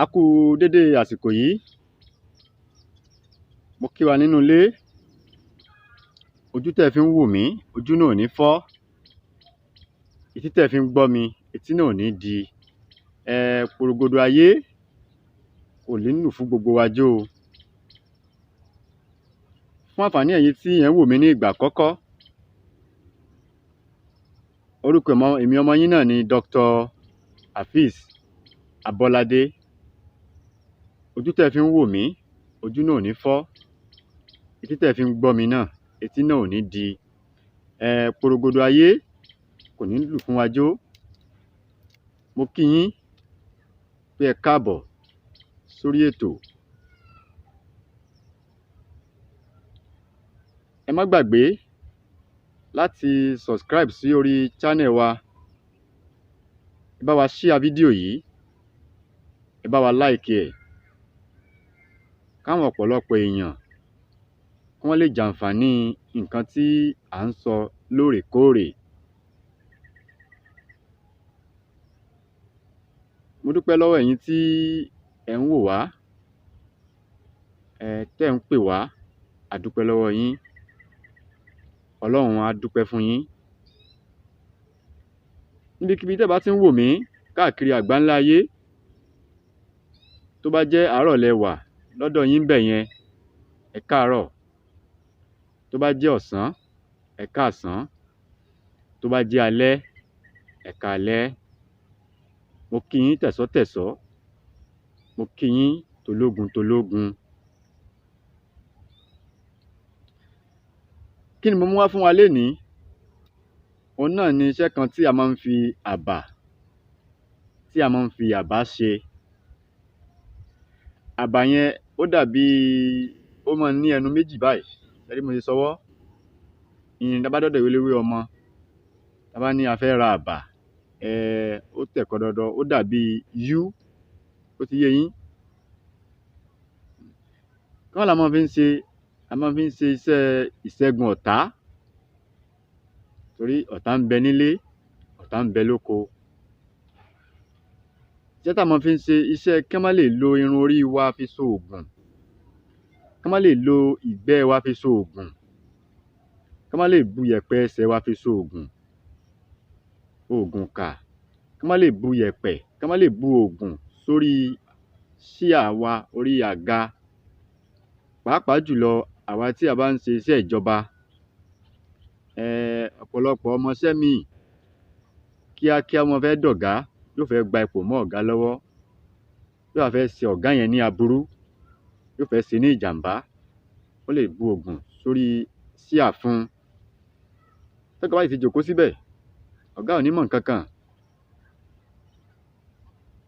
A kú dédé àsìkò yìí. Mo kí wa nínú ilé. Ojú tẹ́ ẹ fi ń wò mí, ojú náà ò ní fọ́. Etí tẹ́ ẹ fi ń gbọ́ mi, etí náà ò ní di. Porogodo ayé kò ní lù fún gbogbo wa jó o. Fún àǹfààní ẹ̀yin tí ẹ̀ ń wò mí ní ìgbà àkọ́kọ́, orúkọ èmi ọmọ yín náà ni Dr. Afeez Abọ́ládé. Ojú tẹ́ ẹ fi ń wò mí, ojú náà ò ní fọ́. Etí tẹ́ ẹ fi ń gbọ́ mi náà, etí náà ò ní di. Porogodo ayé kò ní lù fún wa jó. Mo kí yín pé ẹ káàbọ̀ sórí ètò. Ẹ má gbàgbé láti subscribe sí orí channel wa. Ẹ bá wa share fídíò yìí. Ẹ bá wa like ẹ̀. Káwọn ọ̀pọ̀lọpọ̀ èèyàn kí wọ́n lè jàǹfààní nǹkan tí à ń sọ lóòrèkóòrè. Mo dúpẹ́ lọ́wọ́ ẹ̀yin tí ẹ̀ ń wò wá, tẹ́ ẹ̀ ń pè wá, a dúpẹ́ lọ́wọ́ yín. Ọlọ́run á dúpẹ́ fún yín. Níbikíbi tẹ́ ẹ bá ti ń wò mí káàkiri àgbáńlá ayé, tó bá jẹ́ àárọ̀ lẹ wà lọ́dọ̀ yín ńbẹ̀ yẹn, ẹ káàárọ̀. Tó bá jẹ́ ọ̀sán, ẹ káàsán. Tó bá jẹ́ alẹ́, ẹ káalẹ́. Mo kí yín tẹ̀sọ́tẹ̀sọ́. Mo kí yín tológun tológun. Kí ni mo mú wá fún wa lénìí? Òun náà ni iṣẹ́ kan tí a máa ń fi àbà, tí a máa ń fi àbá ṣe. Àbà yẹn ó dàbí ó máa ń ní ẹnu méjì báyìí. Ṣé rí bí mo ṣe sọwọ́? Ìyẹn tá bá dọ́dọ̀ eléwé ọmọ, tá bá ní a fẹ́ ra àbà, ó tẹ̀kọ́ dandan, ó dàbí U, ó ti yé yín? Kí wá la máa fi ń ṣe? A máa fi ń ṣe iṣẹ́ ìṣẹ́gun ọ̀tá. Torí ọ̀tá ń bẹ nílé, ọ̀tá ń bẹ lóko. Iṣẹ́ tá máa fi ń ṣe iṣẹ́ kí wọ́n má lè lo irun orí wa fi so ògùn, kí wọ́n má lè lo ìgbẹ́ wa fi so ògùn, kí wọ́n má lè bu yẹ̀pẹ̀ ẹsẹ̀ wa fi so ògùn, ògùn kà, kí wọ́n má lè bu yẹ̀pẹ̀, kí wọ́n má lè bu ògùn sórí ṣíà wa, orí àga. Pàápàá jùlọ àwa tí a bá ń ṣe iṣẹ́ ìjọba, ọ̀pọ̀lọpọ̀ ọmọṣẹ́ míì kíákíá wọ́n fẹ́ dọ̀gá, yóò fẹ́ gba ipò mọ́ ọ̀gá lọ́wọ́, yóò wá fẹ́ ṣe ọ̀gá yẹn ní aburú, yóò fẹ́ ṣe ní ìjàǹbá. Ó lè bu ògùn sórí ṣíà fún un. Tọ́gá bá sì ti jókòó síbẹ̀, ọ̀gá ò ní mọ̀ nǹkan kan.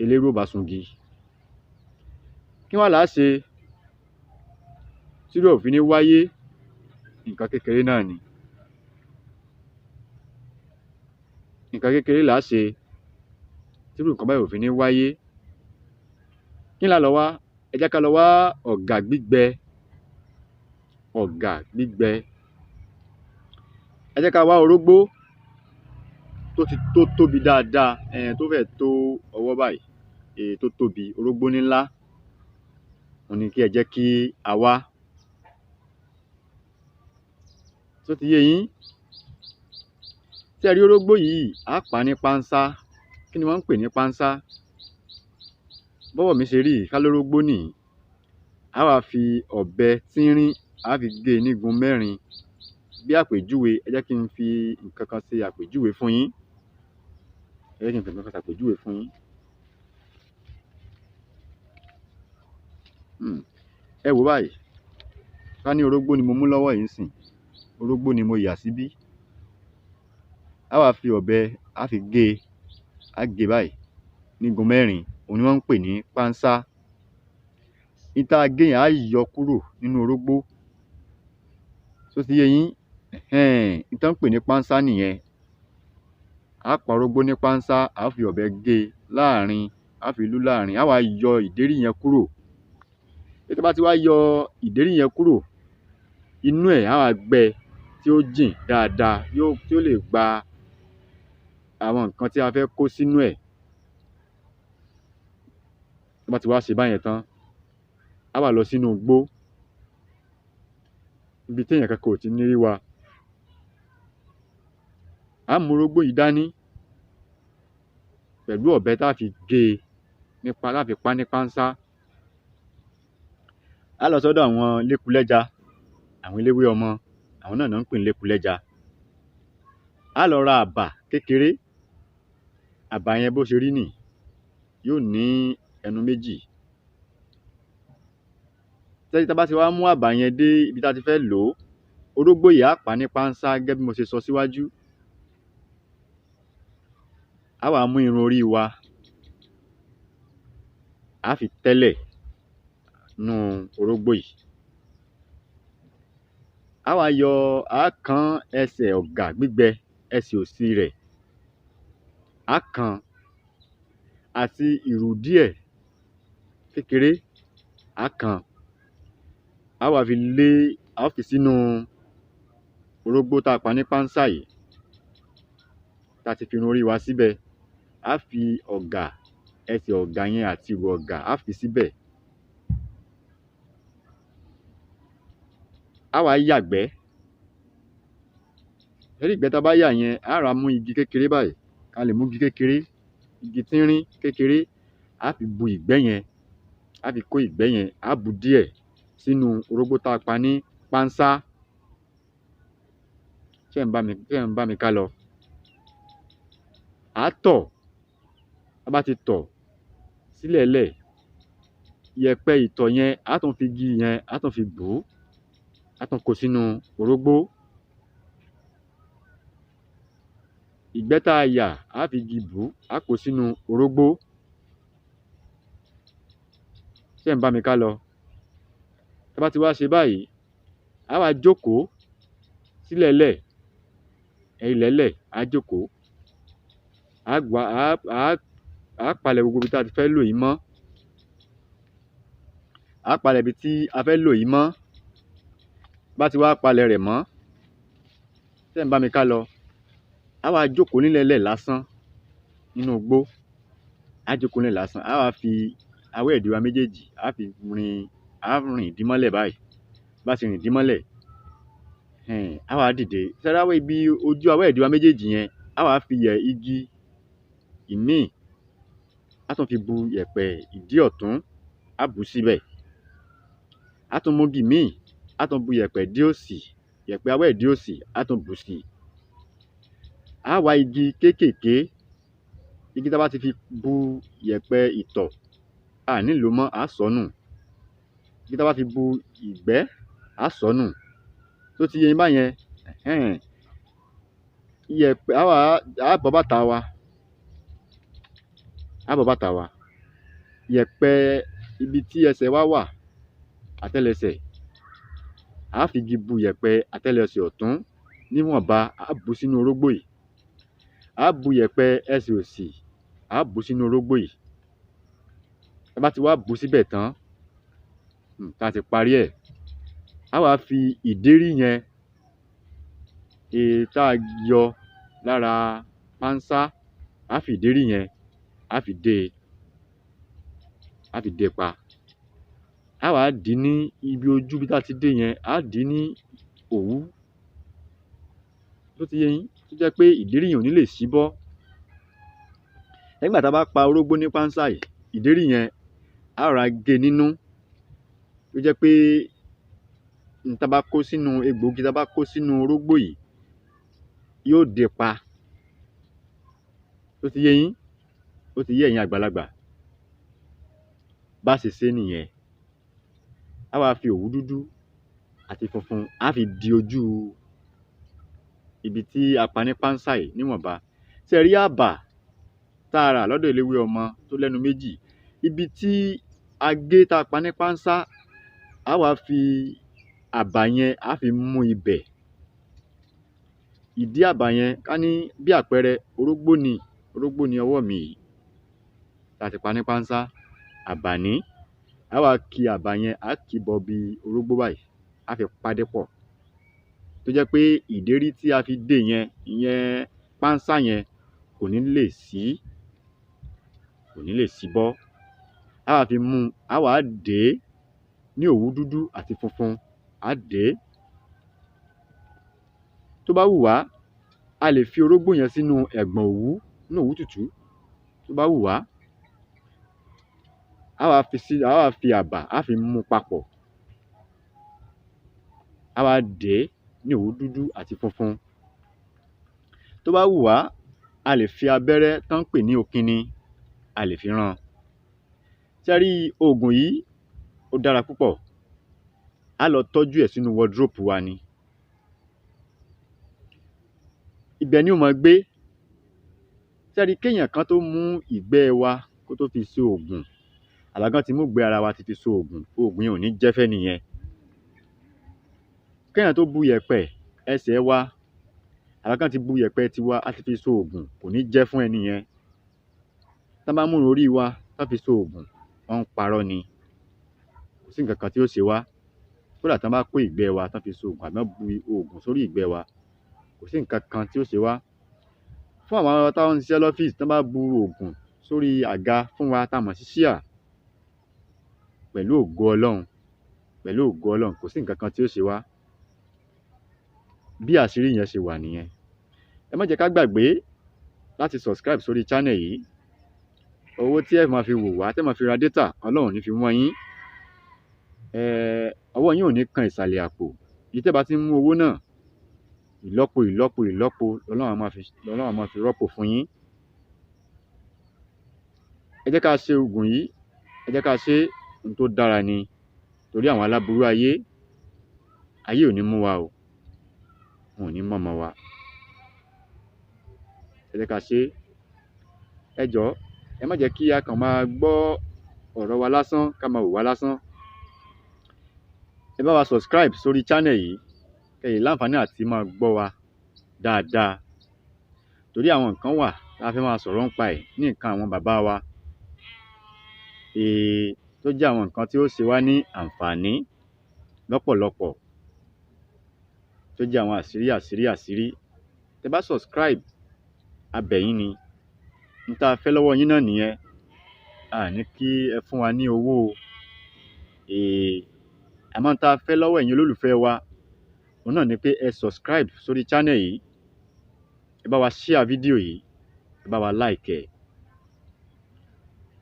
Eléérú ó bá sungi. Kí wá là á ṣe tírú ẹ̀ ò fi ní wáyé? Nǹkan kékeré náà ni. Nǹkan kékeré là á ṣe tírú nǹkan báyìí ò fi ní wáyé. Kí là lọ wá? Ẹ jẹ́ ká lọ wá ọ̀gà gbígbẹ. Ọ̀gà gbígbẹ. Ẹ jẹ́ ká wá orógbó tó ti tó tóbi dáadáa, tó fẹ́ẹ̀ tó ọwọ́ báyìí, tó tóbi, orógbó nílá. Òun ni kí ẹ jẹ́ kí a wá. Ṣó ti yé yín? Ṣé ẹ rí orógbó yìí, á pà á ní pánsá. Kí ni wọ́n ń pè ní pánsá? Bọ́wọ́ mi ṣe rí yìí, ká lórógbó nìyí. Á wá fi ọ̀bẹ tínrín, á fi gé e nígun mẹ́rin. Bí àpèjúwe, ẹ jẹ́ kí n fi nǹkan kan ṣe àpèjúwe fún yín. Ẹ jẹ́ kí n fi nǹkan kan ṣàpèjúwe fún yín. Ẹ wò báyìí. Ká ní orógbó ni mo mú lọ́wọ́ yìí ńsìnyí. Orógbó ni mo yà síbí. Á wá fi ọ̀bẹ, á fi gé e, á gé e báyìí nígun mẹ́rin. Òun ni wọ́n ń pè ní pánsá. N tá a gé yẹn á yọ kúrò nínú orógbó. Ṣó ti yé yín? N tán ń pè ní pánsá nìyẹn. Á pa orógbó ní pánsá, á fi ọ̀bẹ gé e láàrin, á fi lú láàrin, á wá yọ ìdérí yẹn kúrò. Tí a bá ti wá yọ ìdérí yẹn kúrò, inú ẹ̀ á wá gbẹ tí ó jìn dáadáa, yóò tí ó lè gba àwọn nǹkan tí a fẹ́ kó sínú ẹ̀. Tá bá ti wá ṣe báyẹn tán, á wá lọ sínú igbó, ibi téèyàn kankan ò ti ní rí wa. Á mú orógbó yìí dání pẹ̀lú ọ̀bẹ tá fi gé e nípa tá fi pá ní pánsá. Á lọ sọ́dọ̀ àwọn lékulẹ́ja, àwọn eléwé ọmọ, àwọn náà ná ń pè ní lékulẹ́ja. Á lọ ra àbà kékeré. Àbà yẹn bó ṣe rí nìí, yóò ní ẹnu méjì. Tá bá ti wá mú àbà yẹn dé ibi tá ti fẹ́ lò ó, orógbó yìí á pàá ní pánsá gẹ́gẹ́ bí mo ṣe sọ síwájú. Á wá mú irun orí wa, á fi tẹ́lẹ̀ nú orógbó yìí. Á wá yọ, á kán ẹsẹ̀ ọ̀gà gbígbẹ, ẹsẹ̀ òsì rẹ̀, á kán àti ìrù díẹ̀ kékeré, á kán. Á wá fi lé, á fi sínú orógbó tá a pa ní pánsá yìí, tá ti fi irun orí wa síbẹ̀. Á fi ọ̀gà, ẹsẹ̀ ọ̀gà yẹn àti ìrù ọ̀gà, á fi síbẹ̀. Á wá yàgbẹ́. Ṣẹ rí ìgbẹ́ tá bá yà yẹn, á rọra mú igi kékeré báyìí, a lè mú igi kékeré, igi tínrín kékeré, á fi bu ìgbẹ́ yẹn, á fi kó ìgbẹ́ yẹn, á bù díẹ̀ sínú orógbó tá a pa ní pánsá. Ṣé ẹ̀ ń bá mi ká lọ? Á tọ̀. Tá bá ti tọ̀ sílẹ̀ẹ́lẹ̀, yẹ̀pẹ̀ ìtọ̀ yẹn, á tún fi igi yẹn, á tún fi bò ó, á tún kó sínú orógbó. Ìgbẹ́ tá a yà, á fi igi bò ó, á kó sínú orógbó. Ṣé ẹ̀ ń bá mi ká lọ? Tá bá ti wá ṣe báyìí, á wá jókòó sílẹ̀ẹ́lẹ̀, ilẹ̀ẹ́lẹ̀, á jókòó. Á palẹ̀ gbogbo ibi tá ti fẹ́ lò yìí mọ́. Á palẹ̀ ibi tí a fẹ́ lò yìí mọ́. Bá ti wá palẹ̀ rẹ̀ mọ́, ṣé ẹ̀ ń bá mi ká lọ? Á wá jókòó nílẹ̀ẹ́lẹ̀ lásán nínú igbó. Á jókòó nílẹ̀ lásán, á wá fi awẹ́ ìdí wa méjèèjì, á fi rin, á rìn ìdí mọ́lẹ̀ báyìí. Bá ti rìn ìdí mọ́lẹ̀, á wá dìde. Ṣé rí ibi ojú awẹ́ ìdí wa méjèèjì yẹn, á wá fi yẹ igi ìmíì, á tún fi bu yẹ̀pẹ̀ ìdí ọ̀tún, á bùú síbẹ̀. Á tún mú igi míì, á tún bu yẹ̀pẹ̀ ìdí òsì, yẹ̀pẹ̀ awẹ́ ìdí òsì, á tún bùú sí i. Á wá igi kéékèèké, igi tá bá ti fi bu yẹ̀pẹ̀ ìtọ̀, a ní lò ó mọ́, á sọ̀ọ́ nù. Igi tá bá fi bu ìgbẹ́, á sọ̀ọ́ nù. Ṣó ti yé yín báyẹn? Iyẹ̀pẹ̀, á wá, á bọ́ bàtà wa, á bọ́ bàtà wa. Yẹ̀pẹ̀ ibi tí ẹsẹ̀ wa wà, àtẹ́lẹsẹ̀, á fi igi bu yẹ̀pẹ̀ àtẹ́lẹsẹ̀ ọ̀tún níwọ̀nba, á bùú sínú orógbó yìí. Á bu yẹ̀pẹ̀ ẹsẹ̀ òsì, á bùú sínú orógbó yìí. Tá bá ti wá bùú síbẹ̀ tán, tá ti parí ẹ̀, á wá fi ìdérí yẹn, èyí tá a yọ lára pánsá, á fi ìdérí yẹn, á fi dé e, á fi dé e pa. Á wá dì í ní ibi ojú ibi tá ti dé yẹn, á dì í ní òwú. Ṣó ti yé yín? Tó jẹ́ pé ìdérí yẹn ò ní lè ṣí bọ́. Nígbà tá bá pa orógbó ní pánsá yìí, ìdérí yẹn, á rọra gé nínú, tó jẹ́ pé n tá bá kó sínú egbòogi tá bá kó sínú orógbó yìí, yóò dé pa. Ṣó ti yé yín? Ó ti yé ẹ̀yin àgbàlagbà. Bá ṣe ṣé nìyẹn. Á wá fi òwú dúdú àti funfun, á fi di ojú ibi tí a pa ní pánsá yìí níwọ̀nba. Ṣé ẹ rí àbà tá a rà lọ́dọ̀ eléwé ọmọ tó lẹ́nu méjì? Ibi tí a gé tá a pa ní pánsá, á wá fi àbà yẹn, á fi mú ibẹ̀. Ìdí àbà yẹn, ká ní bí àpẹẹrẹ orógbó ni ọwọ́ mi yìí tá ti pa ní pánsá, àbà ní. Á wá ki àbà yẹn, á kì í bọ ibi orógbó báyìí, á fi pádé pọ̀. Tó jẹ́ pé ìdérí tí a fi dé yẹn, ìyẹn pánsá yẹn, kò ní lè ṣí, kò ní lè ṣí bọ́. Á wá fi mú un, á wá dè é ní òwú dúdú àti funfun, á dè é. Tó bá wù wá, a lè fi orógbó yẹn sínú ẹ̀gbọ̀n òwú, nínú òwú tútú. Tó bá wù wá, á wá fi sí, á wá fi àbà, á fi mú papọ̀. Á wá dè é ní òwú dúdú àti funfun. Tó bá wù wá, a lè fi abẹ́rẹ́ tán ń pè ní òkìnnì, a lè fi rán. Ṣé ẹ rí oògùn yìí? Ó dára púpọ̀. Á lọ tọ́jú ẹ̀ sínú wardrobe wa ni. Ibẹ̀ ni ó máa gbé. Ṣé ẹ rí kéèyàn kan tó mú ìgbẹ́ wa kó tó fi ṣe oògùn, àwa gan ti mú ìgbẹ́ ara wa ti fi ṣe oògùn, oògùn yẹn ò ní jẹ́ fẹ́ni yẹn. Kéèyàn tó bu yẹ̀pẹ̀ ẹsẹ̀ wa, àwa gan ti bu yẹ̀pẹ̀ tiwa, á ti fi ṣe oògùn, kò ní jẹ́ fún ẹni yẹn. Tán bá múrun orí wa tán fi ṣe oògùn, wọ́n ń parọ́ ni. Kò sí nǹkan kan tí ó ṣe wá. Kódà tán bá kó ìgbẹ́ wa tán fi ṣe oògùn àbí wọ́n bu oògùn sórí ìgbẹ́ wa, kò sí nǹkan kan tí ó ṣe wá. Fún àwọn táwọn ń ṣiṣẹ́ lọ́fíìsì, tán bá bu oògùn sórí àga fún wa tá a mọ̀ sí ṣíà, pẹ̀lú ògo Ọlọ́run, pẹ̀lú ògo Ọlọ́run, kò sí nǹkan kan tí ó ṣe wá. Bí àṣírí yẹn ṣe wà nìyẹn. Ẹ má jẹ́ ká gbàgbé láti subscribe sórí channel yìí. Owó tí ẹ máa fi wò wá, tẹ́ máa fi ra data, Ọlọ́run ò ní fi wọ́n yín. Ọwọ́ yín ò ní kan ìsàlẹ̀ àpò. Èyí tẹ́ bá ti ń mú owó náà, ìlọ́po ìlọ́po ìlọ́po lọ́lọ́run á máa fi rọ́pò fún yín. Ẹ jẹ́ ká ṣe oògùn yìí, ẹ jẹ́ ká ṣe ohun tó dára ni. Torí àwọn aláburú ayé, ayé ò ní mú wa o. Wọn ò ní mọ́mọ wa. Ẹ jẹ́ ká ṣe. Ẹ jọ̀ọ́, ẹ má jẹ́ kí a kàn máa gbọ́ ọ̀rọ̀ wa lásán, ká máa wò wá lásán. Ẹ bá wa subscribe sórí channel yìí, kẹ́ lè láǹfààní àti máa gbọ́ wa dáadáa. Torí àwọn nǹkan wà tá a fẹ́ máa sọ̀rọ̀ ńpa ẹ̀ ní nǹkan àwọn bàbá wa. Tó jẹ́ àwọn nǹkan tí ó ṣe wá ní àǹfààní lọ́pọ̀lọpọ̀. Tó jẹ́ àwọn àṣírí àṣírí àṣírí. Tẹ bá subscribe, a bẹ̀ yín ni. N tá a fẹ́ lọ́wọ́ yín náà nìyẹn. A ní kí ẹ fún wa ní owó o. Àmọ́ n tá a fẹ́ lọ́wọ́ ẹ̀yin olólùfẹ́ wa, òun náà ni pé ẹ subscribe sórí channel yìí. Ẹ bá wa share fídíò yìí, ẹ bá wa like ẹ̀.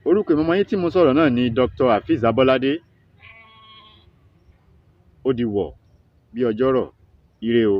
Orúkọ èmi ọmọ yín tí mo sọ̀rọ̀ náà ni Dr. Hafiz Abolade. Ó di wọ̀ bí ọjọ́rọ̀. Ire o.